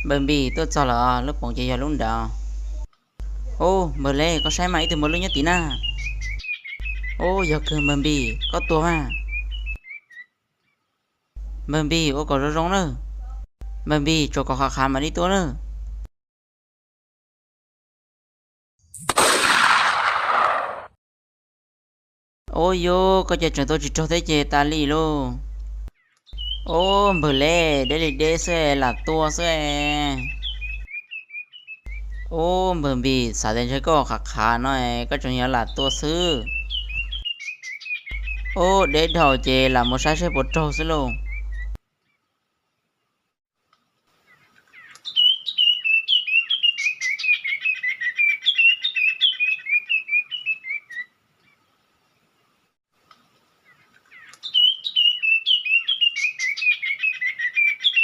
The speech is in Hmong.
Npawg Npis, tuaj txog lawm, lub poov ces yog lub nrad. Ub, Npawg Leb, koj saib mas, ib tug npawg lwj nyob tim na. Ub, yog kawg Npawg Npis, koj tuag mas. Npawg Npis, ua kom zoo zoo nawb. Npawg Npis, tsuas kom qhav qhav mam li tuaj nawb. Ub, yus koj ces tseem tuaj tsis raug thiab ces tas li lauj. Ub, Npawg Leb, deb li deb xwb, lam tua xwb. Ub, Npawg Npis, xav tias ntshe koj qhav qhav no, koj tseem yog lam tua xwb. Ub, deb dhau ces lam mus saib seb puas raug xwb lauj.